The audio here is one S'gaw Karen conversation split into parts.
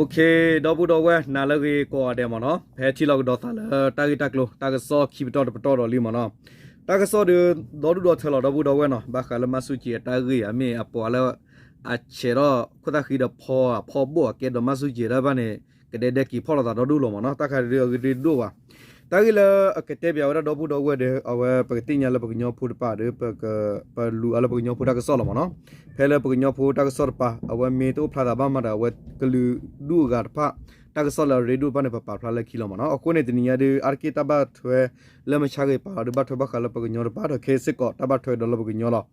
ဒီပုၢ်ဒီဝဲၢ်နၤလၢအဂ့ၤကိးဂၤဒဲးမ့ၢ်နီၤ, ဖဲထံၣ်လိာ်ကဒီးသးလၢတၢ်ဂ့ၢ်တၢ်ကျိၤ တၢ်ကစီၣ်ခံပတီၢ်တပတီၢ်ဒီးလံမ့ၢ်နီၤ. တၢ်ကစီၣ်ဒီး ဒီဒူၣ်ဒီထၢလီၤ ဒီပုၢ်ဒီဝဲၢ်နီၤ, ဘၣ်ဃးလၢမၤဆူၣ်က့ၤအတၢ်ဂ့ၢ်ဧါ, မ့ၢ်အပှၤလၢအဆဲးထီၣ်ခိၣ်သၣ်ဃံဒီးဖီအဖီဘိၣ်အကဲဒီးမၤဆူၣ်က့ၤတၢ်ဘၣ်န့ၣ် ကဒဲဒဲက့ၤဖီၣ်လိာ်သးဒီဒူၣ်လီၤမ့ၢ်နီၤ. တၢ်ခါဒုးအဂ့ၢ်ဒုးဒိၣ်ဘၣ်. တၢ်ဂ့ၢ်လၢအကတဲပၠးဝဲဒၣ်ဒီပုၢ်ဒီဝဲၢ်ဒီး အဝဲပကသ့ၣ်ညါလၢပကညီဖိတပၤဒီး ပလူၤအါလၢပကညီဖိတၢ်ကစီၣ်လီၤမ့ၢ်နီၤ. ဖဲလၢပကညီဖိတၢ်ကစီၣ်တပၤ အဝဲမ့ၢ်တအိၣ်ဖျါသးဘၣ်မးဒီး အဝဲကလုာ်ဒူၣ်အဂၤတဖၣ် တၢ်ကစီၣ်လၢအရ့ဒိၣ်တဖၣ်န့ၣ် ပပာ်ဖျါလၢခံလီၤမ့ၢ်နီၤ. အဃိန့ၣ် တနံၤညါဒုး အါတက့ၢ်တၢ်ဘၣ်ထွဲလၢမုၢ်ဆါဂ့ၤပာ်လီၤဒုး ဘၣ်ထွဲဘၣ်ဃးလၢပကညီတပၤဒီး ခဲစ့ၢ်ကီးတၢ်ဘၣ်ထွဲဒီးလၢပကညီလီၤ.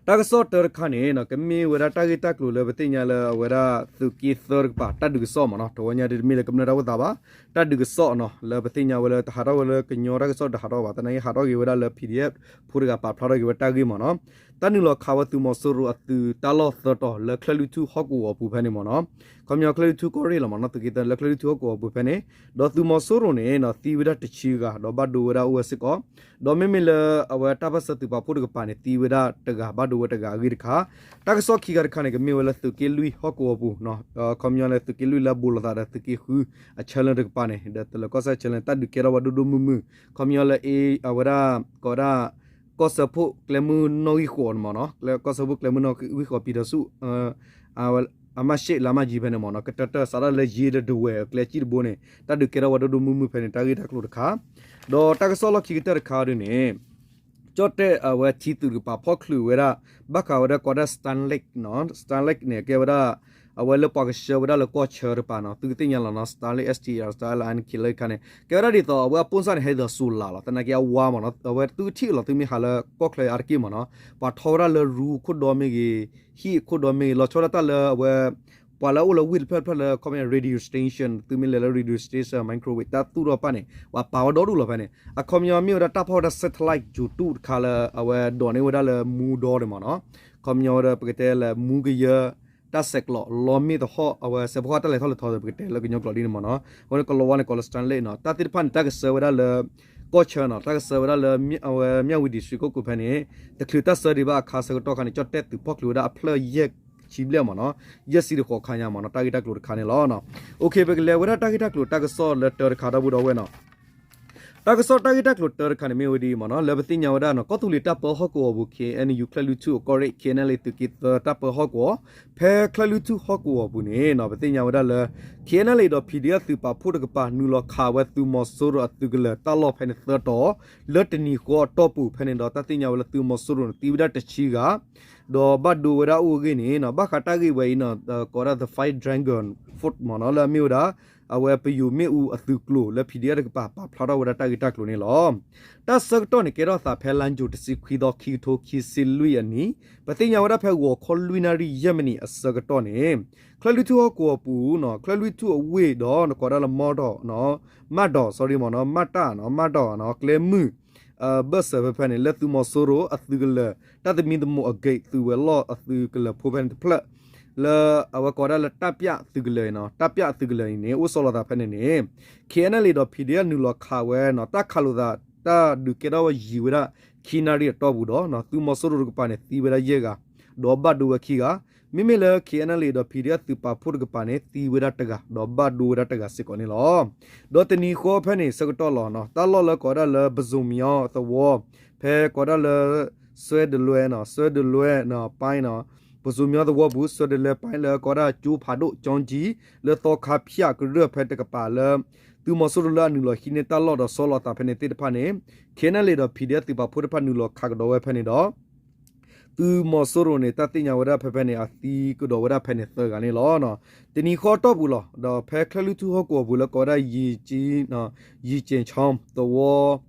တၢ်ကစီၣ်တၢတခါန့ၣ် ကမ့ၢ်ဝဲဒၣ်တၢ်ဂ့ၢ်တၢ်ကျိၤလၢပသ့ၣ်ညါလၢအဝဲဒၣ်သုးက့သၢတကပၤ တၢ်ဒုးကစီၣ်မ့ၢ်နီၤ. တဝီညါဒုးတမ့ၢ်လၢကမျၢၢ်တၢ်အိၣ်သးဘၣ်, တၢ်ဒုးကစီၣ်နီၤ လၢပသ့ၣ်ညါဝဲလၢတဟးထီၣ်ဝဲလၢကညီတၢ်ကစီၣ်တဟးထီၣ်ဘၣ်, သနာ်က့ဟးထီၣ်က့ၤဝဲဒၣ်လၢ PDF ဖိတဂၤပာ်ဖျါထီၣ်က့ၤဝဲတၢ်ဂ့ၢ်မ့ၢ်နီၤ. တၢ်နုာ်လီၤခးဝဲသုးမီၤစိရိၤအသုးတၢ်လီၢ်သၢတီၤလၢချၢၣ်လွံၢ်ထူၣ်ဟီၣ်ကဝီၤအပူၤဖဲန့ၣ်မ့ၢ်နီၤ. ခီပညီချၢၣ်လွံၢ်ထူၣ်ကီၢ်ရ့ၣ်လီၤမ့ၢ်နီၤ, သုးက့သၢလၢချၢၣ်လွံၢ်ထူၣ်ဟီၣ်ကဝီၤအပူၤဖဲန့ၣ်, ဒီးသုးမီၤစိရိၤန့ၣ်နီၤ သံဝဲဒၣ်တဆံဂၤ ဒီးဘၣ်ဒိဝဲဒၣ်အိၣ်ဝဲစ့ၢ်ကီး, ဒီးမ့မ့ၢ်လၢအဝဲတၢ်ပၢၢ်ဆၢသုးပာ်ဖှိၣ်တကပၤန့ၣ် သံဝဲဒၣ်တဂၤ ဘၣ်ဒိဝဲတဂၤအဂ့ၢ်တခါ, တၢ်ကစီၣ်ခံခါတခါန့ၣ် ကမ့ၢ်ဝဲလၢသုးက့လွံၢ်ဟီၣ်ကဝီၤပူၤ, ခီပညီန့ၣ် သုးက့လွံၢ်လၢအဘူးလိာ်သးဒီးသုးက့ဃုအဆၢလၢတကပၤန့ၣ် ဒီးတလၢၤကီၢ်စဲၣ်အဆၢလၢ တၢ်ဒုးကဲထီၣ်ဝဲဒိၣ်ဒိၣ်မုၢ်မုၢ်, ခီပညီလၢအဝဲဒၣ် ကိးဝဲဒၣ် ကီၢ်စၢဖှိၣ်ကျဲမုၢ်နီၣ်ဂံၢ်ဃိးန့ၣ်မ့ၢ်နီၤ, ကီၢ်စၢဖှိၣ်ကျဲမုၢ်နီၣ်ဂံၢ်ဃိး ပြည်ထောင်စု အမှတ်ရှစ်လမ်းမကြီးဖဲန့ၣ်မ့ၢ်နီၤ, ကတၢၢ်တၢၢ်စးထီၣ်လၢယ့လၢဒဝဲၢ်အကျဲစံၣ်တဘိန့ၣ် တၢ်ဒုးကဲထီၣ်ဝဲဒိၣ်ဒိၣ်မုၢ်မုၢ်ဖဲန့ၣ် တၢ်ဂ့ၢ်တၢ်ကျိၤတခါ, ဒီးတၢ်ကစီၣ်လီၢ်ခံကတၢၢ်တခါဒ်န့ၣ် ကၠီၣ်တဲၣ်အဝဲထံသုးတကပၤဖီၣ်ချုးဝဲဒၣ် ဘၣ်ဃးဝဲဒၣ်ကိးဒၣ် Starlink နီၤ, Starlink န့ၣ် ကဲဝဲဒၣ် အဝဲလၢပှၤကဆှၢဝဲဒၣ်လၢကီၢ်ဆၢတကပၤနီၤ, သုကသ့ၣ်ညါလီၤနီၤ, Starlink S T R Starlink လၢအါန့ၣ်ခံလၢခါန့ၣ် ကဲဝဲဒၣ်ဒ်သိးအဝဲအပိၢ်စၣ်န့ၣ် ဟဲဒ်သိး solar လီၤ, သနာ်က့အဝါမ့ၢ်နီၤ, အဝဲသုကထံၣ်လီၤ သုမ့ၢ်ဟးလၢကီၢ်ချၢအါတက့ၢ်မ့ၢ်နီၤ, ပှၤထီဝဲဒၣ်လၢရူခိၣ်ဒီမ့ၢ်ဂ့ၤ, ဟံၣ်အခိၣ်ဒီမ့ၢ်ဂ့ၤ, လီၤဆီဒၣ်တၢ်လၢအဝဲ ပှၤလၢအအိၣ်လၢဝ့ၢ်တဖျၢၣ်တဖျၢၣ်လၢ ခီပညီ radio station သုမ့ၢ်လဲၤလၢ radio station microwave တၢ်သူၣ်ထီၣ်တဖၣ်န့ၣ် ပှၤပာ်ဝဲဒီဒူၣ်လီၤဖဲန့ၣ်, အခီပညီမ့ၢ်ဝဲဒၣ်တၢ်ဖီၣ်ဝဲဒၣ် satellite ဂြိုဟ်တုတခါလၢ အဝဲဒိးန့ၢ်ဝဲဒၣ်လၢမူဒီဒ်မ့ၢ်နီၤ, ခီပညီဝဲဒၣ်ပကတဲလၢမူကယၢ တၢ်ဆဲးကျိးလီမ့ၢ်တဟီၣ် အဝဲစဲးဖီၣ်တၢ်လဲၤထီၣ်လဲၤထီဒီး ပကတဲလၢကညီကျိာ်ဒ်န့ၣ်မ့ၢ်နီၤ, အဃိန့ၣ် ကလီၤဝါန့ၣ် ကိးလၢ Starlink နီၤ, တၢ်သ့ၣ်တဖၣ်န့ၣ် တၢ်ကဆှၢဝဲဒၣ်လၢ ကီၢ်ဆၢနီၤ, တၢ်ကဆှၢဝဲဒၣ်လၢ အဝဲ မြဝတီ ရွှေကုက္ကို ဖဲန့ၣ် တချုးတၢ်ဆှၢဒံးဘၣ်အခါဆၢကတီၢ်ခါန့ၣ် ကၠီၣ်တဲၣ်သုးဖီၣ်ချုးဝဲဒၣ်အဖျၢၣ်ယဲၢ်ဆံဘျဲၣ်မ့ၢ်နီၤ, ယဲၢ်ဆံတဃိးခါညါမ့ၢ်နီၤ, တၢ်ဂ့ၢ်တၢ်ကျိၤတခါန့ၣ်လီၤ. ပကလဲၤဝဲဒၣ်တၢ်ဂ့ၢ်တၢ်ကျိၤတၢ်ကစီၣ်လၢတၢတခါ ဒီပုၢ်ဒီဝဲၢ်နီၤ, တၢ်ကစီၣ်တၢ်ဂ့ၢ်တၢ်ကျိၤတၢတခါန့ၣ်မ့ၢ်ဝဲဒ်အံၤမ့ၢ်နီၤ, လၢပသ့ၣ်ညါဝဲဒၣ်နီၤ ကီၢ်သူလ့ၤတၢ်ပၢဟီၣ်ကဝီၤပူၤ K N U ချၢၣ်လွံၢ်ထူၣ်အကီၢ်ရ့ၣ် K N L A သုးက့သၢတၢ်ပၢဟီၣ်ကဝီၤ, ဖဲချၢၣ်လွံၢ်ထူၣ်ဟီၣ်ကဝီၤပူၤန့ၣ်နီၤ ပသ့ၣ်ညါဝဲဒၣ်လၢ K N L A ဒီး P D F သုးပာ်ဖှိၣ်တကပၤ နုာ်လီၤခးဝဲသုးမီၤစိရိၤအသုးကလၢၤတၢ်လီၢ်ဖဲန့ၣ်သၢတီၤ လၢတနံၤဃီအတီၢ်ပူၤဖဲန့ၣ်ဒီး တၢ်သ့ၣ်ညါဝဲလၢသုးမီၤစိရိၤန့ၣ် သံဝဲဒၣ်တဆံဂၤ ဒီးဘၣ်ဒိဝဲဒၣ်အိၣ်အဂ့ၢ်န့ၣ်နီၤ, ဘၣ်ဃးတၢ်ဂ့ၢ်ဝဲအံၤနီၤ ကိးဝဲဒၣ် The Five Dragon Fort မ့ၢ်နီၤ လၢအမ့ၢ်ဝဲဒၣ် အဝဲပယိၤမ့ၣ်အူအသုးကျိၤလၢ P D F တကပၤ ပာ်ဖျါထီၣ်ဝဲဒၣ်တၢ်ဂ့ၢ်တၢ်ကျိၤန့ၣ်လီၤ. တၢ်ဆၢကတီၢ်န့ၣ် ကဲထီၣ်သးဖဲလါယူၤတဆံခွံသီ ခံကထိခံဆံလွံၢ်အနံၣ်, ပသ့ၣ်ညါဝဲဒၣ်ဖဲဂီၤခီလွံၢ်နၣ်ရံၣ်ယဲၢ်မံးနံးအဆၢကတီၢ်န့ၣ် ချၢၣ်လွံၢ်ထူၣ်ဟီၣ်ကဝီၤပူၤနီၤ ချၢၣ်လွံၢ်ထူၣ်အဝ့ၢ်ဒီး နကိးဒၣ်လၢမီၢ်ဒီး မၢ်ဒီး sorry မ့ၢ်နီၤ မၢ်တၢ်နီၤ မၢ်ဒီးနီၤ ကျဲမုၢ် ဘၢၣ်စၢၤဖဲဖဲန့ၣ် လၢသုးမီၤစိရိၤအသုးကလၢၤ တၢ်သမံသမိးအ gate သုးဝဲၤလီၢ်အသုးကလၢၤဖိဖဲန့ၣ်တဖျၢၣ် လၢအဝဲကိးဒၣ်လၢတၢ်ပျၢ်သုးကလၢၤအံၤနီၤ တၢ်ပျၢ်အသုးကလၢၤအံၤန့ၣ် အိၣ်ဆီလီၤသးဖဲန့ၣ်န့ၣ် K N L A ဒီး P D F နုာ်လီၤခးဝဲနီၤ တၢ်ခးလိာ်သး တၢ်ဒုးကဲထီၣ်ဝဲယံာ်ဝဲဒၣ် ခံနၣ်ရံၣ်အတီၢ်ပူၤဒီး သုးမီၤစိရိၤတကပၤန့ၣ် သံဝဲဒၣ်ယဲၢ်ဂၤ ဒီးဘၣ်ဒိဝဲခံဂၤ, မ့မ့ၢ်လၢ K N L A ဒီး P D F သုးပာ်ဖှိၣ်တကပၤန့ၣ် သံဝဲဒၣ်တဂၤ ဒီးဘၣ်ဒိဝဲဒၣ်တဂၤစ့ၢ်ကီးန့ၣ်လီၤ. ဒီးတနံၤဃီဖဲန့ၣ် ဆၢကတီၢ်လီၤ တၢ်လီၢ်လၢကိးဝဲဒၣ်လၢ ပဇိုမြောင်းသဝီ ဖဲကိးဝဲဒၣ်လၢ စွဲဒလွဲနီၤ စွဲဒလွဲနီၤ ပၢ်နီၤ ပဇိုမြောင်းသဝီပူၤ စွဲဒလွဲပၢ်လၢကိးဝဲဒၣ် ကၠိဖးဒိၣ် ကၠီကၠံ လၢသီခါဖၠၣ်ကရၢၢ်ဖဲတကပၤလၢ သုးမီၤစိရိၤလၢအနုာ်လီၤဟံးန့ၢ်တၢ်လီၢ်ဒီးဆီလီၤသးဖဲန့ၣ်သ့ၣ်တဖၣ်န့ၣ် K N L A ဒီး P D F သုးပာ်ဖှိၣ်တဖၣ်နုာ်လီၤခးကဒီးဝဲဖဲန့ၣ်ဒီး သုးမီၤစိရိၤန့ၣ် တၢ်သ့ၣ်ညါဝဲဒၣ်ဖဲဖဲန့ၣ် အသံကဒီးဝဲဒၣ်ဖဲန့ၣ်သၢဂၤန့ၣ်လီၤ. တနံၤဃီအတီၢ်ပူၤလီၤ ဒီးဖဲချၢၣ်လွံၢ်ထူၣ်ဟီၣ်ကဝီၤပူၤလၢကိးဝဲဒၣ် ယံၤကၠံ ယံၤကၠ့ၣ်ဆီသဝီ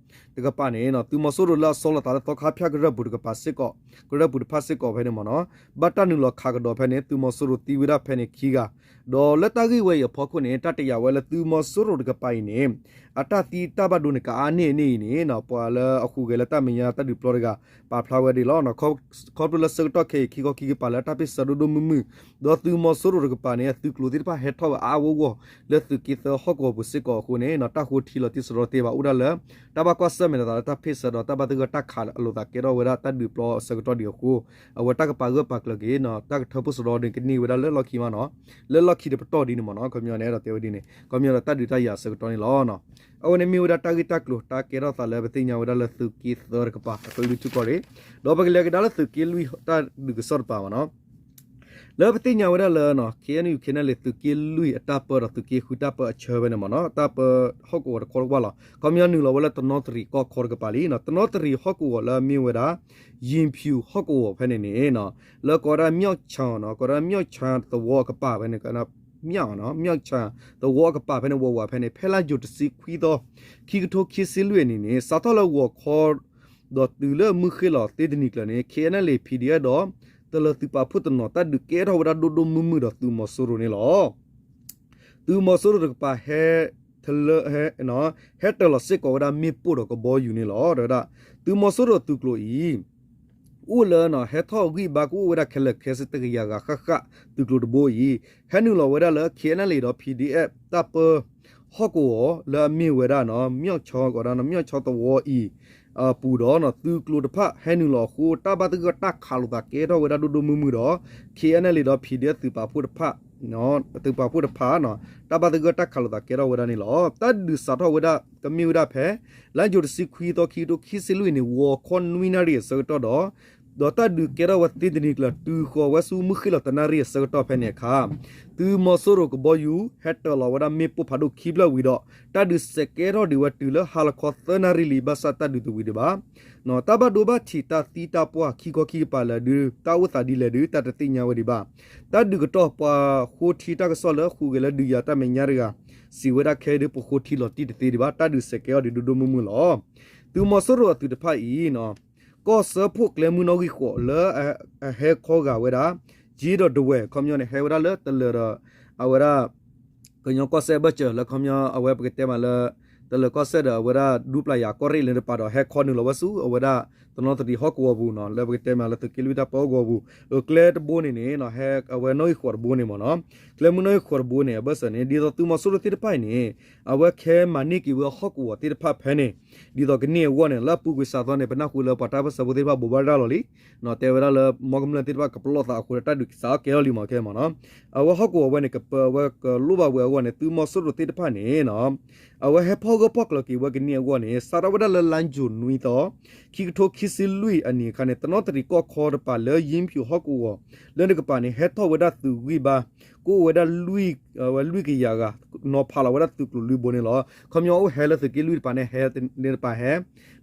တကပၤန့ၣ် သုးမီၤစိရိၤလၢအဆီလီၤသးလၢသီခါဖၠၣ်ကရၢၢ်ပူၤတကပၤစ့ၢ်ကီး ကရၢၢ်ပူၤတဖၣ်စ့ၢ်ကီးဖဲန့ၣ်မ့ၢ်နီၤ ဘၣ်တၢ်နုာ်လီၤခးကဒီးဖဲန့ၣ် သုးမီၤစိရိၤသံဝဲဒၣ်ဖဲန့ၣ်ခံဂၤ ဒီးလၢတၢ်ဂ့ၢ်ဝဲအံၤအဖီခိၣ်န့ၣ် တၢ်တယာ်ဝဲလၢသုးမီၤစိရိၤတကပၤအံၤန့ၣ် အတၢ်သံတၢ်ဘၣ်ဒိန့ၣ် ကအါန့ၢ်အန့ၣ်အံၤန့ၣ် ပှၤလၢအဟူးဂဲၤလၢတၢ်မဲာ်ညါတၢ်ဒုးပျီတဂၤ ပာ်ဖျါဝဲဒၣ်လီၤ. ခီဖျိလၢဆၢကတီၢ်ခဲအံၤ ခံခီခံကပၤလၢတၢ်ပ့ၢ်ဆၢဒိၣ်ဒိၣ်မုၢ်မုၢ် ဒီးသုးမီၤစိရိၤတကပၤန့ၣ် အသုးကျိၤသ့ၣ်တဖၣ်ဟဲထီၣ်ဝဲအါအါဂီၢ်ဂီၢ် လၢသုးက့သၢဟီၣ်ကဝီၤပူၤစ့ၢ်ကီးအဃိန့ၣ် တၢ်ဃိထံလီၤတံၢ်စရီတသ့ဘၣ် အိၣ်ဒၣ်လၢ တၢ်ဘၣ် ဘၣ်ဆၢၣ်မဲာ်လိာ်သးလၢတၢ်ဖ့ၣ်ဆၢဒီးတၢ်ဘၣ်သဂၢၢ်တၢ်ခးလိာ်သးကဲထီၣ်ဝဲဒၣ်တၢ်ဒုးပျီအဆၢကတီၢ်ဒံးအဃိ, အဝဲတၢ်ကပာ်ဂၢၢ်ပာ်ကျၢၤက့ၤ တၢ်ကထၢဖှိၣ်စရီန့ၣ် ကန့ၢ်ဝဲဒၣ်လၢလီၢ်ခံမးနီၤ, လၢလီၢ်ခံတပတီၢ်ဒ်န့ၣ်မးနီၤ, ခီပညီန့ၣ် အဲၣ်ဒိးတဲဝဲဒ်န့ၣ် ခီပညီဒီးတၢ်ဒုးတၢ်ယၤအဆၢကတီၢ်န့ၣ်လီၤ. အဝဲန့ၣ်မ့ၢ်ဝဲဒၣ်တၢ်ဂ့ၢ်တၢ်ကျိၤ တၢ်ကဲထီၣ်သးလၢပသ့ၣ်ညါဝဲဒၣ်လၢသုးက့သၢတကပၤ အကလုၢ်ထူၣ်ကီၢ်ရ့ၣ်, ဒီးပကလဲၤကဒါလၢသုးက့လွံၢ်တၢ်ဒုးကစီၣ်တပၤမးနီၤ လၢပသ့ၣ်ညါဝဲဒၣ်လၢ KNU KNLA သုးက့လွံၢ်အတၢ်ပၢဒီးသုးက့ဃုတၢ်ပၢအဆၢဖဲန့ၣ်မးနီၤ, တၢ်ပၢဟီၣ်ကဝီၤတခီတကွၢ်လီၤ. ခီပညီနုာ်လီၤဝဲလၢတနီသရံၣ်ကီၢ်ခီတကပၤလံ, တနီသရံၣ်ဟီၣ်ကဝီၤလၢအမ့ၢ်ဝဲဒၣ် ယံၤဖၠူၣ်ဟီၣ်ကဝီၤဖဲန့ၣ်န့ၣ်, လၢကိးဝဲဒၣ် မျောက်ချောင်းနီၤ, ကိးဝဲဒၣ် မျောက်ချောင်း သဝီအကပၤဖဲန့ၣ်, မျောက်ချောင်း သဝီအကပၤဖဲန့ၣ် ဝးဝးဖဲန့ၣ် ဖဲလါယူၤတဆံခွံသီ ခံကထိခံဆံလွံၢ်အနံၣ်န့ၣ် စးထီၣ်လၢဂီၤခီ ဒီးတုၤလၢမုၢ်ဃ့ၢ်လီၤသ့တနံၤကျၢၤန့ၣ် KNLA PDF ဒီး တလၢၤသုးပာ်ဖှိၣ်တနီၤ တၢ်ဒုးကဲထီၣ်ဝဲဒၣ်ဒိၣ်ဒိၣ်မုၢ်မုၢ်ဒီးသုးမီၤစိရိၤန့ၣ်လီၤ. သုးမီၤစိရိၤတကပၤဟဲ ထလၢ ဟဲ ဟဲတၢၤလီၤစ့ၢ်ကီးဝဲဒၣ်မ့ၣ်ပိၢ်ဒီးကဘီယူၤန့ၣ်လီၤ. တဲဝဲဒၣ် သုးမီၤစိရိၤသုးကျိၤအံၤ အိၣ်လၢ ဟဲထီၣ်ဂံၢ်ဘါကအိၣ်ဝဲဒၣ်ခဲလၢာ်ခဲဆ့တကယၤဂၤဃၣ်ဃၣ် သုးကျိၤတဘိအံၤ ဟဲနုာ်လီၤဝဲဒၣ်လၢ KNLA ဒီး PDF တၢ်ပၢ ဟီၣ်ကဝီၤလၢအမ့ၢ်ဝဲဒၣ် မျောက်ချောင်း ကိးဝဲဒၣ် မျောက်ချောင်း သဝီအံၤ အပူၤဒီး သုးကျိၤတဖၣ်ဟဲနုာ်လီၤအဃိ တၢ်ဘၣ်သဂၢၢ်တၢ်ခးလိာ်သးကဲထီၣ်ဝဲဒၣ်ဒိၣ်ဒိၣ်မုၢ်မုၢ်ဒီး KNLA ဒီး PDF သုးပာ်ဖှိၣ်တဖၣ် သုးပာ်ဖှိၣ်တဖၣ် တၢ်ဘၣ်သဂၢၢ်တၢ်ခးလိာ်သးကဲထီၣ်ဝဲဒၣ်န့ၣ်လီၤ. တၢ်ဒုးစးထီၣ်ဝဲဒၣ် ကမ့ၢ်ဝဲဒၣ်ဖဲ လါယူၤတဆံခွံသီ ခံကထိခံဆံလွံၢ်န့ၣ် ဂီၤခီနွံနၣ်ရံၣ်အဆၢကတီၢ်ဒီး ဒီးတၢ်ဒုးကဲထီၣ်ဝဲသ့တနံၤကျၢၤ တုၤဃီၤဝဲဆူမုၢ်ဃ့ၢ်လီၤတနၣ်ရံၣ်အဆၢကတီၢ်ဖဲန့ၣ်အခါ သုးမီၤစိရိၤကဘီယူၤ ဟဲတၢၤလီၤဝဲဒၣ်မ့ၣ်ပိၢ်ဖးဒိၣ်ခံဖျၢၣ်ဝံၤဒီး တၢ်ဒုးစဲးကဲထီၣ်ဒံးဝဲတုၤလၢဟါလီၤခီသၢနၣ်ရံၣ်လံ ဘၣ်ဆၣ်တၢ်ဒုးတဝံၤဒံးဘၣ်. တၢ်ဘၣ်ဒိဘၣ်ထံးတၢ်သံတၢ်ပှၢ်ခံခီခံကပၤလၢာ်ဒုး တၢ်အိၣ်သးဒ်လဲၣ်ဒုး တၢ်တသ့ၣ်ညါဝဲဒံးဘၣ်. တၢ်ဒုးကတီၢ်ပှၤဃိထံတၢ်ကစီၣ်လၢဃုာ်ဂဲၤလၢဒုးယၤတၢ်မဲာ်ညါတဂၤ စံးဝဲဒၣ်ခဲအံၤဒုး ပဃိထံလီၤတံၢ်တသ့ဒံးဘၣ် တၢ်ဒုးစဲးကဲထီၣ်ဒံးဒိၣ်ဒိၣ်မုၢ်မုၢ်လီၤ. သုးမီၤစိရိၤအသုးတဖၣ်အံၤ ကီၢ်စၢဖှိၣ်ကျဲမုၢ်နီၣ်ဂံၢ်ဃိးလၢအဟဲခီဂာ်ဝဲဒၣ် ယ့ဒီးဒဝဲၢ် ခီပညီန့ၣ် ဟဲဝဲဒၣ်လၢတလၢၤဒီး အဝဲဒၣ် ကညီကီၢ်စဲၣ်ဘၢၣ်စၢၤလၢခီပညီအဝဲပကတဲမးလၢ တလၢၤကီၢ်စဲၣ်ဒီးအဝဲဒၣ်ဒူပျၢ်ယၤကီၢ်ရ့ၣ်လၢတပၤဒီး ဟဲခီနုာ်လီၤဝဲဆူအဝဲဒၣ် တနီသရံၣ်ဟီၣ်ကဝီၤပူၤနီၤ လၢပကတဲမးလၢသုးက့လွံၢ်တၢ်ပၢဟီၣ်ကဝီၤပူၤ ကျဲတဘိန့ၣ်န့ၣ် ဟဲအဝဲနီၣ်ဂံၢ်ဃိးတဘိန့ၣ်မ့ၢ်နီၤ ကျဲမုၢ်နီၣ်ဂံၢ်ဃိးတဘိန့ၣ် အဘၢၣ်စၢၤန့ၣ် ဒ်သိးသုးမီၤစိရိၤသ့ၣ်တဖၣ်အံၤန့ၣ် အဝဲခဲမၤန့ၢ်က့ၤဝဲဟီၣ်ကဝီၤသ့ၣ်တဖၣ်ဖဲန့ၣ် ဒ်သိးကန့ၢ်အဂီၢ်န့ၣ် လၢအပူၤကွံာ်စးသီန့ၣ် ပနၢ်ဟူလၢပှၤတၢ်ပၢၢ်ဆၢဖိသ့ၣ်တဖၣ်ဘိးဘၣ်ရၤလီၤလံ တဲဝဲဒၣ်လၢ မီကမျၢၢ်သ့ၣ်တဖၣ်ကပလီၢ်သးအဃိဒီးတၢ်ဒုးစးထီၣ်ကဲထီၣ်လံမ့ၢ်ခဲမ့ၢ်နီၤ အဝဲဟီၣ်ကဝီၤဝဲန့ၣ် ကပၢဝဲကလိၣ်ဘၣ်ဝဲအဂီၢ်န့ၣ် သုးမီၤစိရိၤသ့ၣ်တဖၣ်န့ၣ် အဝဲဟဲဖီၣ်ဂၢၢ်ဖီၣ်ကျၢၤက့ၤဝဲကန့ၢ်အဂီၢ်န့ၣ် စးထီၣ်ဝဲဒၣ်လၢလါယူၤနွံသီ ခံကထိခံဆံလွံၢ်အနံၣ်အခါန့ၣ် တနီသရံၣ်ကီၢ်ခီတပၤလၢယ့ဖၠူၣ်ဟီၣ်ကဝီၤ လၢနကပၤန့ၣ် ဟဲထီၣ်ဝဲဒၣ်သုးဂံၢ်ဘါ ကအိၣ်ဝဲဒၣ် ဝဲလွံၢ်ကယၤဂၤ နီၤဖးလီၤဝဲဒၣ်သုးကျိၤလွံၢ်ဘိန့ၣ်လီၤ. ခီပညီအိၣ်ဟဲလၢသုးက့လွံၢ်တပၤန့ၣ် ဟဲန့ၣ်တပၤဟဲ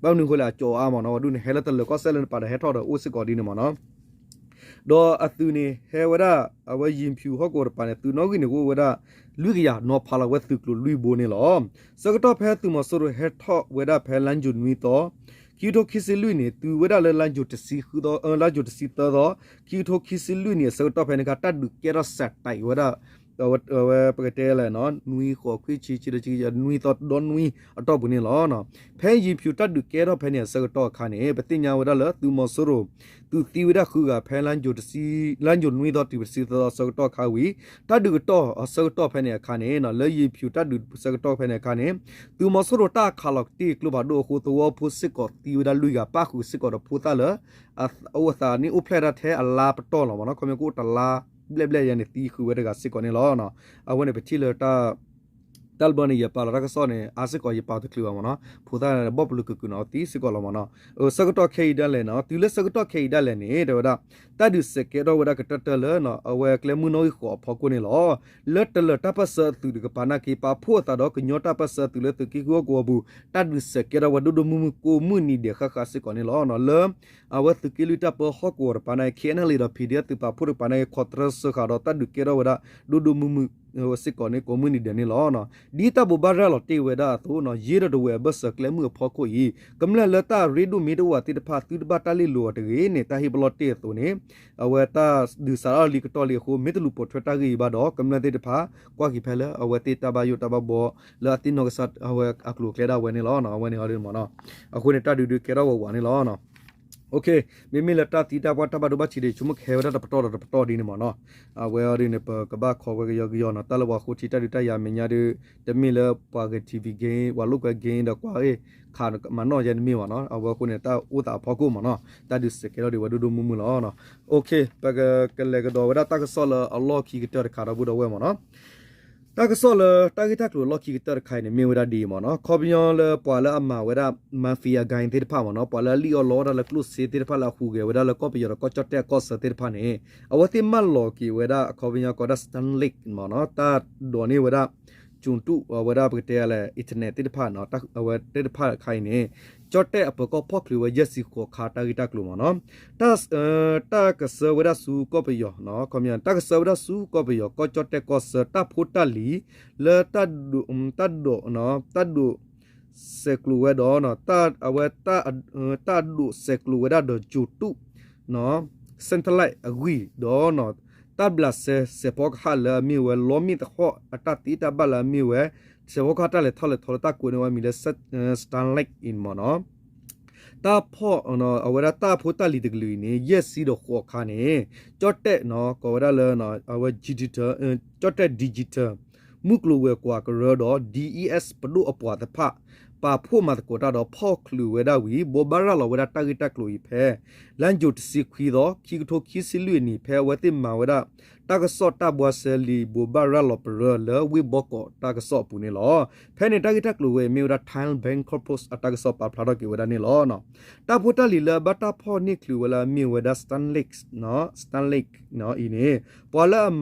ဘၣ်မနုၤအဃိလဲၣ် အကၠီအါမ့ၢ်နီၤ ဝဲဒၣ်န့ၣ် ဟဲလၢတလၢၤကီၢ်စဲၣ်လၢနပၤဒီးဟဲထီၣ်ဒီးအိၣ်စ့ၢ်ကီးဒ်န့ၣ်မ့ၢ်နီၤ ဒီးအသုးန့ၣ် ဟဲဝဲဒၣ် အဝဲယ့ဖၠူၣ်ဟီၣ်ကဝီၤတပၤန့ၣ် သုးနီၣ်ဂံၢ်န့ၣ် ကအိၣ်ဝဲဒၣ် လွံၢ်ကယၤ နီၤဖးလီၤဝဲသုးကျိၤလွံၢ်ဘိန့ၣ်လီၤ. ဆၢကတီၢ်ဖဲသုးမီၤစိရိၤဟဲထီၣ်ဝဲဒၣ်ဖဲလါယူၤနွံသီ ခံကထိခံဆံလွံၢ်န့ၣ် တုၤဝဲဒၣ်လၢလါယူၤတဆံဃုသီ လါယူၤတဆံသၢသီ ခံကထိခံဆံလွံၢ်န့ၣ် အဆၢကတီၢ်ဖဲန့ၣ်အခါ တၢ်ဒုးကဲထီၣ်စးတံးဝဲဒၣ် ဝဲပကတဲလဲၣ် နွံဃိးခွံဆံဆံ နွံသီဒီနွံအတီၢ်ပူၤန့ၣ်လီၤ. ဖဲယ့ဖၠူၣ်တၢ်ဒုးကဲထီၣ်ဖဲန့ၣ်အဆၢကတီၢ်အခါန့ၣ် ပသ့ၣ်ညါဝဲဒၣ်လၢသုးမီၤစိရိၤ သုးသံဝဲဒၣ်ဃုဂၤဖဲ လါယူၤနွံသီတုၤတဆံသၢသီအဆၢကတီၢ်ခါဝံၤ တၢ်ဒုးကတီၢ်အဆၢကတီၢ်ဖဲန့ၣ်အခါန့ၣ် လၢယ့ဖၠူၣ်တၢ်ဒုးဆၢကတီၢ်ဖဲန့ၣ်အခါန့ၣ် သုးမီၤစိရိၤတၢ်ခးလီၤတ့ၢ်ကျိဖးဒိၣ်အဃိ သဝီဖိစ့ၢ်ကီးသံဝဲဒၣ်လွံၢ်ဂၤ ပၣ်ဃုာ်စ့ၢ်ကီးဒီးဖိသၣ်လၢ အအိၣ်အသးန့ၣ်အိၣ်ဖျဲၣ်ဒၣ်ထဲအလါပတီၢ်လီၤမ့ၢ်နီၤ ခီပညီကအိၣ်တလါဘျဲၣ်ဘျဲၣ်ယဲန့ၣ် သံဃုာ်ဝဲတဂၤစ့ၢ်ကီးန့ၣ်လီၤ. အဝဲန့ၣ်ပထံၣ်လၢ တၢ်တဘျီန့ၣ် ယပာ်လီၤတၢ်ကစီၣ်န့ၣ် အါစ့ၢ်ကီးယပာ်တချုးဘၣ်မ့ၢ်နီၤ ဖိသၣ်န့ၣ် ဘီၣ်ပလူၤကုာ်ကုာ်နီၤ သံစ့ၢ်ကီးလီၤမ့ၢ်နီၤ. ဆၢကတီၢ်ခဲအံၤဒၣ်လဲာ်နီၤ တုၤလၢဆၢကတီၢ်ခဲအံၤဒၣ်လဲာ်န့ၣ် တဲဝဲဒၣ် တၢ်ဒုးစဲးကဲထီၣ်ဝဲဒၣ်ကတၢၢ်တၢၢ်လၢ အဝဲကျဲမုၢ်နီၣ်ဂံၢ်ဃိးအဖီခိၣ်န့ၣ်လီၤ. လၢတလၢၤတၢ်ပၢၢ်ဆၢအသုးတကပၤနာ်က့ ပာ်ဖှိၣ်အသးဒီးကညီတၢ်ပၢၢ်ဆၢအသုးလၢသုးက့ဃုဟီၣ်ကဝီၤပူၤ တၢ်ဒုးစဲးကဲထီၣ်ဝဲဒိၣ်ဒိၣ်မုၢ်မုၢ်ကိးမုၢ်နံၤဒဲးဃၣ်ဃၣ်စ့ၢ်ကီးန့ၣ်လီၤ. လၢ အဝဲသုးက့လွံၢ်တၢ်ပၢဟီၣ်ကဝီၤတပၤန့ၣ် KNLA ဒီး PDF သုးပာ်ဖှိၣ်တကပၤန့ၣ် ခီၣ်တြၢစၢဃာ်ဒီးတၢ်ဒုးကဲထီၣ်ဝဲဒၣ် ဒိၣ်ဒိၣ်မုၢ်မုၢ် စ့ၢ်ကီးန့ၣ် ကိးမုၢ်နံၤဒဲးန့ၣ်လီၤ. ဒ်တၢ်ဘိးဘၣ်ရၤလီၤတ့ၢ်ဝဲဒၣ်အသိး ယ့ဒီးဒဝဲၢ်အဘၢၣ်စၢၤကျဲမုၢ်အဖီခိၣ်အံၤ ကမျၢၢ်လၢတၢ်ရ့ဒိၣ်မ့ၢ်တအိၣ်ဘၣ်သ့ၣ်တဖၣ် သုတဘၣ်တၢ်လ့ၣ်လိၤအီၤတဂ့ၤန့ၣ် တၢ်ဟ့ၣ်ပလီၢ်တ့ၢ်အသိးန့ၣ် အဝဲတၢ်ဒုးစးထီၣ်လံကတီၢ်လံအဃိ မ့ၢ်တလူၤပိာ်ထွဲတၢ်ဂ့ၢ်အံၤဘၣ်ဒီး ကမျၢၢ်သ့ၣ်တဖၣ် ကွၢ်က့ၤဖဲလၢအဝဲသ့ၣ်တၢ်ဘၣ်ယိၣ်တၢ်ဘၣ်ဘှီ လၢအသ့ၣ်နီၣ်ကစၢ်အဝဲအကျိၤအကျဲဒၣ်ဝဲန့ၣ်လီၤ. အဝဲန့ၣ်မ့ၢ်နီၤ အဃိန့ၣ် တၢ်ဒုးဒုးကဲထီၣ်ဝးဝးန့ၣ်လီၤ. မ့မ့ၢ်လၢတၢ်သံတၢ်ပှၢ်တၢ်ဘၣ်ဒိဘၣ်ထံးဒီး ဆိကမိၣ်ကဟဲဝဲဒၣ်တပတီၢ်ဒီးတပတီၢ်ဒ်န့ၣ်မ့ၢ်နီၤ. အဝဲအံၤဒ်န့ၣ် ပကဘၣ်ခိးဝဲကယီကယီနီၤ. တၢ်လၢပှၤဃိထံတၢ်ဒုးတၢ်ယၤမဲာ်ညါဒီး တမ့ၢ်လၢပှၤဂဲၤ TV game ပှၤလိာ်ကွဲ game ဒီးကွၢ်အ့ၣ် ခးမၤနီၣ်ယဲတမ့ၢ်ဘၣ်နီၤ. အဝဲအဃိန့ၣ် တၢ်အိၣ်သးအဖီခိၣ်မ့ၢ်နီၤ တၢ်ဒုးစဲးကဲထီၣ်ဒံးဝဲဒိၣ်ဒိၣ်မုၢ်မုၢ်လီၤ. ပကလဲၤကဒီးဝဲဒၣ်တၢ်ကစီၣ်လၢအလီၢ်ခံကတၢၢ်တခါ ဒီပုၢ်ဒီဝဲၢ်မ့ၢ်နီၤ. တၢ်ကစီၣ်လၢတၢ်ဂ့ၢ်တၢ်ကျိၤအလီၢ်ခံကတၢၢ်တခါအံၤန့ၣ် မ့ၢ်ဝဲဒၣ်ဒ်အံၤမ့ၢ်နီၤ. ခီပညီလၢပှၤလၢအမၤဝဲဒၣ် mafia gang သ့ၣ်တဖၣ်မ့ၢ်နီၤ, ပှၤလၢအလံၣ်အီၣ်လီအီၣ်တၢ်လၢကျိၣ်စ့သ့ၣ်တဖၣ်လၢအဟူးဂဲၤဝဲဒၣ်လၢကီၢ်ပယီၤဒီးကီၢ်ကၠီၣ်တဲၣ်အကီၢ်ဆၢသ့ၣ်တဖၣ်န့ၣ် အဝဲသ့ၣ်မၢလီၤက့ၤဝဲဒၣ် အခီပညီကိးဒၣ် Starlink မ့ၢ်နီၤ, တၢ်ဒိးန့ၢ်ဝဲဒၣ် ကၠိတူၣ် အဝဲဒၣ်ပကတဲလဲၣ် internet သ့ၣ်တဖၣ် အဝဲသ့ၣ်တဖၣ်အခါအံၤန့ၣ် ကၠီၣ်တဲၣ်အပၢၤကီၢ်ဖီၣ်ချုးဝဲယဲၢ်ဆံဃိးခါတၢ်ဂ့ၢ်တၢ်ကျိၤမ့ၢ်နီၤ. တၢ်ကဆှၢဝဲဒၣ်ဆူကီၢ်ပယီၤ, တၢ်ကဆှၢဝဲဒၣ်ဆူကီၢ်ပယီၤ ကီၢ်ကၠီၣ်တဲၣ်ကီၢ်ဆၢ တၢ်ဖိတၢ်လံၤ လၢ တၢ်ဒိး တၢ်ဒိးစဲးကျိးဝဲဒီး အဝဲ တၢ်ဒိးစဲးကျိးဝဲဒၣ်ဒီးကၠိတူၣ် satellite အဂံၢ်ဒီး တၢ်ဘျးစဲစဲးဖီကဟၣ်လၢအမ့ၢ်ဝဲ လီမ့ၣ်သဟီၣ်အတၢ်သံတၢ်ဘၣ်လၢအမ့ၢ်ဝဲ စဲးဖီကဟၣ်တၢ်လဲၤထီၣ်လဲၤထီလၢတၢ်ကိးန့ၢ်ဝဲမံၤလၢ Starlink အံၤမ့ၢ်နီၤ. တၢ်ဖီၣ် အဝဲဒၣ်တၢ်ဖိတၢ်လံၤတကလုာ်အံၤန့ၣ် ယဲၢ်ဆံဒီးဃိးအခါန့ၣ် ကၠီၣ်တဲၣ် ကိးဝဲဒၣ်လၢ အဝဲ digital ကၠီၣ်တဲၣ် digital မုၢ်ကျိၤဝဲၤကွာ်ကရၢဒီး DES ပဒိၣ်အပှၤတဖၣ် ပာ်ဖှိၣ်မၤသကိးတၢ်ဒီးဖီၣ်ချုးဝဲဒၣ်ဝံၤ ဘိးဘၣ်ရၤလီၤဝဲဒၣ်တၢ်ဂ့ၢ်တၢ်ကျိၤအံၤဖဲ လါယူၤတဆံခွံသီ ခံကထိခံဆံလွံၢ်အနံၣ် ဖဲအဝဲသ့ၣ်မၤဝဲဒၣ် တၢ်ကစီၣ်တၢ်ဘှါစဲလံာ်ဘိးဘၣ်ရၤလီၤပရၢလၢဝ့ၢ်ဘီကီးတၢ်ကစီၣ်အပူၤန့ၣ်လီၤ. ဖဲန့ၣ်တၢ်ဂ့ၢ်တၢ်ကျိၤဝဲအံၤမ့ၢ်ဝဲဒၣ် Thai Bangkok Post အတၢ်ကစီၣ်ပာ်ဖျါထီၣ်က့ၤဝဲဒၣ်န့ၣ်လီၤ. တၢ်ဖိတၢ်လံၤလၢဘၣ်တၢ်ဖီၣ်န့ၢ်ချုးဝဲလၢအမ့ၢ်ဝဲဒၣ် Starlink Starlink အံၤန့ၣ် ပှၤလၢအ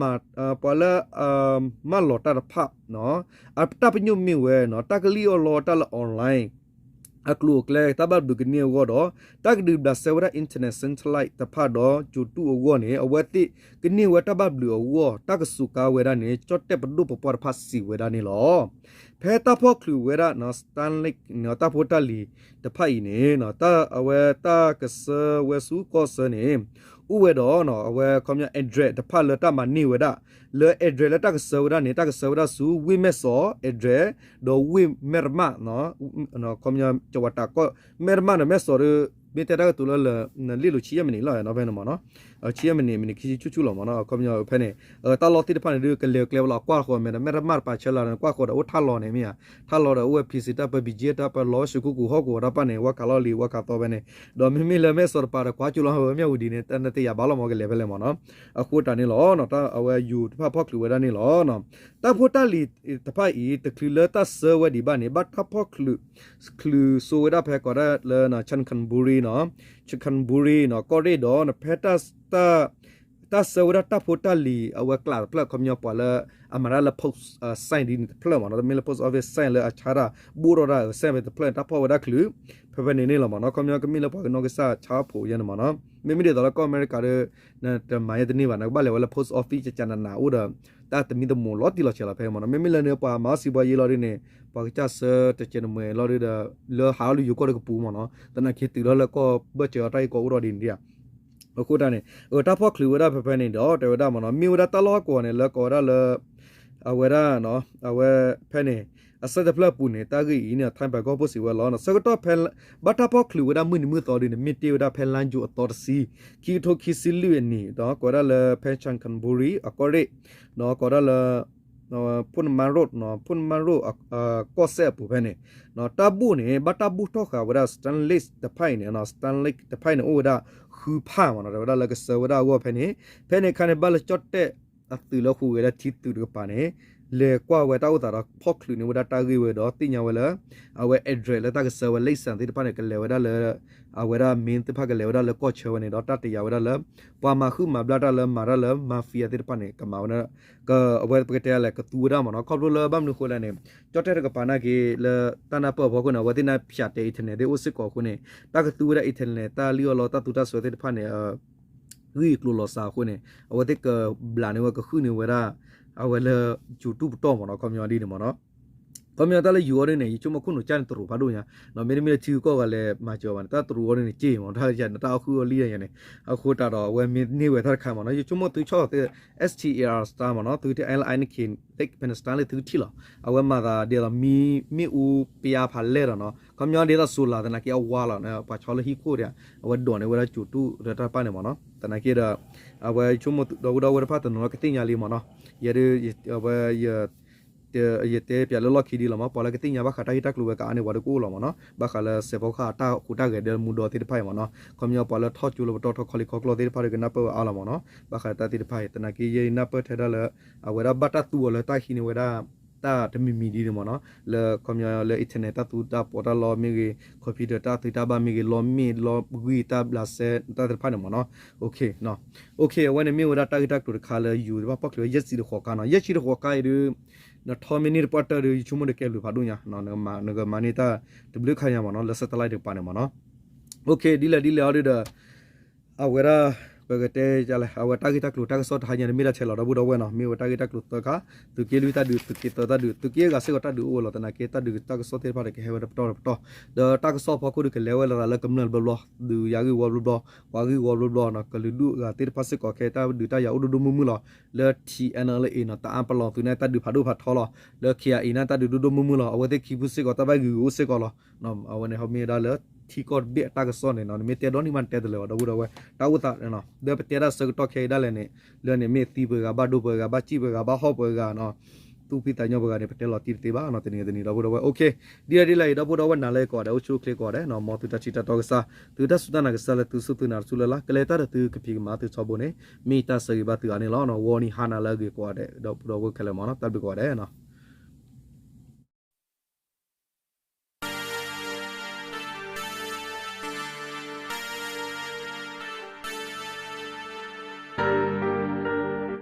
ပှၤလၢ မၢလီၤတၢ်တဖၣ် အတၢ်ပညိၣ်မ့ၢ်ဝဲ တၢ်ကလံၣ်အီၣ်လီတၢ်လၢ online အကျိၤအကျဲ တၢ်ဘၣ်ဘျုးကန့ၢ်အဂီၢ်ဒီး တၢ်ကဒုးဘျးစဲဝဲဒၣ် internet satellite တဖၣ်ဒီးကၠိတူၣ်အဂီၢ်န့ၣ် အဝဲသ့ၣ်ကန့ၢ်ဝဲတၢ်ဘၣ်ဘျုးအဂီၢ် တၢ်ကစူးကါဝဲဒၣ်န့ၣ် ကၠီၣ်တဲၣ်ပဒိၣ်ပပှၢ်တဖၣ်စံးဝဲဒၣ်န့ၣ်လီၤ. ဖဲတၢ်ဖီၣ်ချုးဝဲဒၣ် Starlink တၢ်ဖိတၢ်လံၤတဖၣ်အံၤန့ၣ် အဝဲတၢ်ကဆှၢဝဲဆူကီၢ်ဆၢန့ၣ် အိၣ်ဝဲဒီး အဝဲခီပညီ address တဖၣ်လၢတၢ်မၤန့ၢ်ဝဲဒၣ် လၢ address လၢတၢ်ကဆှၢဝဲဒၣ်န့ၣ် တၢ်ကဆှၢဝဲဒၣ်ဆူ ဝ့ၢ်မဲၢ်စီး address ဒီးဝ့ၢ်မဲၢ်ရမၣ် ခီပညီ ကဝၤတးကီၢ် မဲၢ်ရမၣ်ဒီးမဲၢ်စီးဒီး မ့ၢ်တဲတၢ်ကတိၤလၢလၢာ်န့ၣ် လ့ၣ်လိာ်ဆံယဲၢ်မံးနံးလီၤ နီၤဖဲန့ၣ်မ့ၢ်နီၤ, ဆံယဲၢ်မံးနံး မံးနံးခံဆံဆူၣ်ဆူၣ်လီၤမ့ၢ်နီၤ, ခီပညီဖဲန့ၣ် တၢ်လီၢ်သ့ၣ်တဖၣ်န့ၣ်ဒုး ကလဲၤကျဲဝဲလီၤ ကွၢ်ဃီၤမဲာ်ဒီး မဲၢ်ရမၣ်တပၤဆၢလၢ်န့ၣ် ကွၢ်ဃီၤဒီးအိၣ်ထၣ်လီၤန့ၣ်မ့ၢ်ဧါ, ထၣ်လီၤဒီးအိၣ်ဝဲ PC တၢ်ပၢ ဘံၣ်ကၠ့တၢ်ပၢ လီၤဝဲဆူခိၣ်ကီၢ်ဟီၣ်ကဝီၤတၢ်ပၢ်န့ၣ် ဝါခးလီၢ်လံၤ ဝါခးသီဖဲန့ၣ်, ဒီးမ့မ့ၢ်လၢမဲၢ်စီးတပၤဒီး ကွၢ်ကၠိလီၤဝဲမၠၣ်ဝတံၤန့ၣ် တၢ်နတယာ်ဘၣ်လီၤမ့ၢ်ကလဲၤဖဲလဲၣ်မ့ၢ်နီၤ, အဃိတၢ်န့ၣ်လီၤ အဝဲယူၤတဖၣ်ဖီၣ်ချုးဝဲဒၣ်န့ၣ်လီၤ. တၢ်ဖိတၢ်လံၤတဖၣ်အံၤ တချုးလၢတၢ်ဆှၢဝဲဒံးဘၣ်န့ၣ် ဘၣ်တၢ်ဖီၣ်ချုး ချုးစိဝဲဒၣ်ဖဲကိးဒၣ်လၢ Chutkanpuri နီၤ, Chutkanpuri နီၤ ကီၢ်ရ့ၣ်ဒီး ဖဲ တၢ်ဆှၢဝဲဒၣ်တၢ်ဖိတၢ်လံၤ အဝဲကျးတဖျၢၣ် ခီပညီပှၤလၢ အမၤတၢ်လၢ post sign ဒ်န့ၣ်တဖျၢၣ်မ့ၢ်နီၤ, တမ့ၢ်လၢ post office sign လၢအဆါတၢ် ဘိၣ်ထီၣ်တၢ် sign ဖဲတဖျၢၣ်န့ၣ် တၢ်ဖီၣ်ဝဲဒၣ်ချုး ဖဲဖဲန့ၣ်န့ၣ်လီၤမ့ၢ်နီၤ, ခီပညီကမ့ၢ်လၢပှၤကနီၢ်ကစၢ်ဆါဖှိၣ်ယဲန့ၣ်မ့ၢ်နီၤ, မ့မ့ၢ်ဒ်သိးလၢကီၢ်အမဲရကၤဒီး နတမၤယဲတန့ၢ်ဘၣ် နကဘၣ်လဲၤဝဲလၢ post office ကကနနအိၣ်ဒီး တၢ်သမံသမိးလီၤတံၢ်လီၤဆဲးလီၤဖဲမ့ၢ်နီၤ, မ့မ့ၢ်လၢန့ၣ် ပှၤမၤအီၣ်စံးဘှါယံာ်လီၤဒ်န့ၣ် ပှၤကစၢ်ဆၢတကဲးနမှဲၤလီၤဒ်ဒီး လၢဟးအီၣ်လၢယိၤကီၢ်ဒီးကပူၤမ့ၢ်နီၤ, သနာ်က့တုၤလီၤလၢကီၢ်ဘၢၣ်စၢၤအီၤတၢ်ဂ့ၢ်ကီအိၣ်ထီၣ်ဒ်န့ၣ်ဧါ. အဃိတၢ်န့ၣ် အတၢ်ဖီၣ်ချုးဝဲဒၣ်ဖဲဖဲန့ၣ်ဒီး တဲဝဲဒၣ်မ့ၢ်နီၤ, မ့ၢ်ဝဲဒၣ်တၢ်လီၢ်ဟီၣ်ကဝီၤန့ၣ် လၢကိးဝဲဒၣ်လၢ အဝဲဒၣ် အဝဲဖဲန့ၣ် အဆၢတဖျၢၣ်အပူၤန့ၣ် တၢ်ဂ့ၢ်အံၤန့ၣ် Thai Bangkok Post စံးဝဲလီၤ. ဆၢကတီၢ်ဖဲ ဘၣ်တၢ်ဖီၣ်ချုးဝဲဒၣ်မုၢ်နံၤမုၢ်သီဒ်န့ၣ် မ့ၢ်တ့ၢ်ဝဲဒၣ်ဖဲလါယူၤအသီတဆံ ခံကထိခံဆံလွံၢ်အနံၣ်ဒီး ကိးဝဲဒၣ်လၢဖဲ Chutkanpuri အကီၢ်ရ့ၣ် ဒီးကိးဝဲဒၣ်လၢ ဖိနမါရိၣ် ဖိနမါရိၣ် ကီၢ်စဲၣ်အပူၤဖဲန့ၣ် တၢ်ဘိၣ်န့ၣ် ဘၣ်တၢ်ဘိၣ်ထီၣ်ဃာ်ဝဲဒၣ် Starlink တဖၣ်အံၤန့ၣ် Starlink တဖၣ်အံၤန့ၣ် အိၣ်ဝဲဒၣ်ဃုဖးမ့ၢ်နီၤ, တဲဝဲဒၣ်လၢကဆှၢဝဲဒၣ်အဂီၢ်ဖဲန့ၣ်, ဖဲန့ၣ်အခါန့ၣ် ဘၣ်လၢကၠီၣ်တဲၣ်အသုးလၢဟူးဂဲၤဒၣ်ထံသုးတကပၤန့ၣ် လဲၤကွၢ်ဝဲတၢ်အိၣ်သးဒီးဖီၣ်ချုးန့ၢ်ဝဲဒၣ်တၢ်ဂ့ၢ်ဝဲဒီး သ့ၣ်ညါဝဲလၢ အဝဲ address လၢတၢ်ကဆှၢဝဲ လိပ်စာ သ့ၣ်တဖၣ်န့ၣ် ကလဲၤဝဲဒၣ်လၢ အဝဲဒၣ် main သ့ၣ်တဖၣ်ကလဲၤဝဲဒၣ်လၢကီၢ်ဆၢဝဲန့ၣ်ဒီး တၢ်တယာ်ဝဲဒၣ်လၢ ပှၤမၤဃုာ်မၤဘျါတၢ်လၢမၤတၢ်လၢ mafia သ့ၣ်တဖၣ်န့ၣ် ကမၤဝဲဒၣ် အဝဲပကတဲလဲၣ် ကသူဝဲဒၣ်မ့ၢ်နီၤ, ခီဖျိလၢဘၣ်မနုၤအဃိလဲၣ်န့ၣ် ကၠီၣ်တဲၣ်တကပၤနာ်က့ၤလၢတၢ်နၢ်ပၢၢ်အဖီခိၣ်န့ၣ် အဝဲသ့ၣ်နၢ်ဖၠးတဲ internet သ့ၣ်အိၣ်စ့ၢ်ကီးအဃိန့ၣ် တၢ်ကသူဝဲဒၣ် internet တၢ်လံၣ်အီၣ်လီတၢ်သူတၢ်စွဲသ့ၣ်တဖၣ်န့ၣ် ဂံၢ်ကျိၤလီၤစှၤအဃိန့ၣ် အဝဲသ့ၣ်ကဘျးန့ၢ်ဝဲကဃုန့ၢ်ဝဲဒၣ် အဝဲလၢ YouTube ပတီၢ်မ့ၢ်နီၤ, ခီပညီဒ်န့ၣ်မ့ၢ်နီၤ. ခီပညီတၢ်လၢယူၤအီၤဒ်န့ၣ် ယဆိကမိၣ်ခိၣ်နူာ်ကၢ်န့ၣ်တရူးဖးဒိၣ်ညါ, မ့တမ့ၢ်လၢထံဂုၤကီၢ်ဂၤလဲၤမၤစၢၤဘၣ်န့ၣ် တၢ်တရူးအီၤဒ်န့ၣ်က့ၢ်မး တၢ်ယၤန့ၣ် တၢ်အီၣ်ဃုအီၣ်လံတၢ်ယၤန့ၣ်, အဃိသတးဒီးအဝဲမ့ၢ်န့ၢ်ဝဲတၢ်တခါမးနီၤ ယဆိကမိၣ်သုဆီၣ်လီၤသ့ S T A R Star မးနီၤ သုကထံၣ် L I N K Lake Penistone လၢသုကထံၣ်လီၤ, အဝဲမၤသးဒ်သိးမ့ၣ်အူပယါဖးလဲၢ်ဒီးနီၤ ခီပညီဒ်သိး solar သနာ်က့အဝါလီၤ ပှၤဆီလၢဟံၣ်ခိၣ်ဒီး အဝဲဒိးန့ၢ်ဝဲဒၣ်ကၠိၤတူၣ်လၢတၢ်တဖၣ်န့ၣ်မးနီၤ သနာ်က့ဒီး အဝဲဆိကမိၣ်ဒီပုၢ်ဒီဝဲၢ်တဖၣ်တနီၤနီၤကသ့ၣ်ညါလံမးနီၤ, ယဲဒၣ် အဝဲ ယတဲပၠးလၢလီၢ်ခံဒ်လီၤမး ပှၤလၢကသ့ၣ်ညါဘၣ်ဃးတၢ်ဂ့ၢ်တၢ်ကျိၤဝဲကအါန့ၣ် ပှၤတကအိၣ်လီၤမးနီၤ, ဘၣ်ဃးလၢစဲးဖီကဟၣ်အတၢ်ဟူးတၢ်ဂဲၤဒီးမူဒီးသ့ၣ်တဖၣ်အံၤမးနီၤ, ခီပညီပှၤလၢထီၣ်ကၠိလၢပတီၢ်ထီၣ်ခီလ့ၣ်ခီကျီၢ်သ့ၣ်တဖၣ်ဒီးကနၢ်ပၢၢ်ဝဲအါလီၤမးနီၤ, ဘၣ်ဃးတၢ်သ့ၣ်တဖၣ်အံၤ သနာ်က့ယဲယနၢ်ပၢၢ်ထဲဒၣ်လၢ အဝဲဒၣ်ဘၣ်တၢ်သူအီၤလၢတၢ်ဟံးန့ၢ်ဝဲဒၣ် တၢ်တမံၤမံၤဒ်န့ၣ်မးနီၤ, လၢခီပညီလၢ internet တၢ်သူတၢ်ပီးတၢ်လီမ့ၢ်ဂ့ၤ, computer တၢ်သုတၢ်ဘၣ်မ့ၢ်ဂ့ၤ, လီမ့ၣ်လီဂံၢ်တၢ်ဘျးစဲတၢ်သ့ၣ်တဖၣ်န့ၣ်မးနီၤ, အဝဲန့ၣ်မ့ၢ်ဝဲဒၣ်တၢ်ဂ့ၢ်တၢ်ကျိၤတခါလၢယူၤသ့ၣ်တဖၣ်ပီၣ်ချံဝဲ ယဲၢ်ဆံတဃိးကါနီၤ, ယဲၢ်ဆံတဃိးကါအံၤဒုး နထီမ့ၢ်န့ၢ်တပှၢ်တၢၢ်ဒီး ယဆိကမိၣ်ဒီးကဲဘျုးဖးဒိၣ်ညါ, နကမၤန့ၢ်တၢ်တဘျုးခါညါမးနီၤ လၢ satellite တကပၤန့ၣ်မးနီၤ, ဒ်လဲၣ်ဒ်လဲၣ်အီၤဒုးဒီး အဝဲဒၣ် ပကတဲလဲၣ် အဝဲတၢ်ဂ့ၢ်တၢ်ကျိၤတၢ်ကစီၣ်တဟါညါန့ၣ်မ့ၢ်ဒၣ်ထဲလီၤ ဒီပုၢ်ဒီဝဲၢ်နီၤ, မ့ၢ်ဝဲတၢ်ဂ့ၢ်တၢ်ကျိၤသၢခါ, သုးက့လွံၢ်တၢ်ဒုး, သုးက့သၢတၢ်ဒုး, သုးက့အဂၤစ့ၢ်ကီးတၢ်ဒုးအိၣ်ဝဲလီၤ သနာ်က့တၢ်ဒုးတၢ်ကစီၣ်သ့ၣ်တဖၣ်ဒီးကဟဲဝဲတပတီၢ်တပတီၢ်, ဒီးတၢ်ကစီၣ်ဖီခိၣ်ဒုးကလဲၤဝဲလီၤသးလၢကမျၢၢ်ဘျီဘျီ, ပှၤဂံၢ်ဝီဘျီဘျီ, ပှၤဂံၢ်ဝီဘျီဘျီနီၤ, ကလုာ်ဒူၣ်အဂၤသ့ၣ်တဖၣ်စ့ၢ်ကီးခဲတၢ်ဒုးတၢ်ယၤအိၣ်ဒိၣ်ဒိၣ်မုၢ်မုၢ်လီၤ, လၢ T N L A နီၤ တအၣ်ပလီၢ်သုးန့ၣ် တၢ်ဒုးဖးဒိၣ်ဖးထီလီၤ, လၢ K I A န့ၣ်တၢ်ဒုးဒိၣ်ဒိၣ်မုၢ်မုၢ်လီၤ, အဝဲသ့ၣ်ခံဖုစ့ၢ်ကီးတၢ်ဘၣ်ဂုာ်ဂုာ်အိၣ်စ့ၢ်ကီးလီၤ အဝဲန့ၣ်မ့ၢ်ဝဲဒၣ်လၢ ထံကီၢ်တဘ့ၣ်အတၢ်ကစီၣ်န့ၣ်နီၤ, နမ့ၢ်တဲဒီနံၣ်မးနတဲတလၢာ်ဘၣ် ဒီပုၢ်ဒီဝဲၢ်, တၢ်အိၣ်သး ဒီးပတဲတၢ်ဆၢကတီၢ်ခဲအံၤဒၣ်လဲာ်န့ၣ်, လၢန့ၣ်မ့ၢ်သံပှဲၤဂၤ ဘၣ်ဒိပှဲၤဂၤ ဘၣ်စံၣ်ပှဲၤဂၤ ဘၣ်ဟီၣ်ပှဲၤဂၤနီၤ, သူၣ်ဖှံသးညီပှဲၤဂၤန့ၣ် ပတဲလီၤတံၢ်တသ့ဘၣ်နီၤ, တနံၤတနံၤ ဒီပုၢ်ဒီဝဲၢ်, ဒ်လဲၣ်ဒ်လဲၣ်အံၤ ဒီပုၢ်ဒီဝဲၢ်နၤလၢကိးဂၤဒဲး အိၣ်ဆူၣ်အိၣ်ချ့ကိးဂၤဒဲးနီၤ, မ်သုတၢ်ထံၣ်တၢ်တီကစၢ်, သုတၢ်စူၢ်တၢ်နာ်ကစၢ်လၢသုစူၢ်သုနာ်တစူၢ်လၢ်လၢ် ကလဲၤတၢ်ဒီးသုကဖံးကမၤသုထီဘိန့ၣ်, မ့ၢ်တၢ်ဆၢဂ့ၤဘၣ်သုအါန့ၣ်လီၤ, ဝီနံၤဟါနၤလၢအဂ့ၤကိးဂၤဒဲး ဒီပုၢ်ဒီဝဲၢ်ခဲလၢာ်မးနီၤ, တၢ်ဘျုးကိးဂၤဒဲးနီၤ.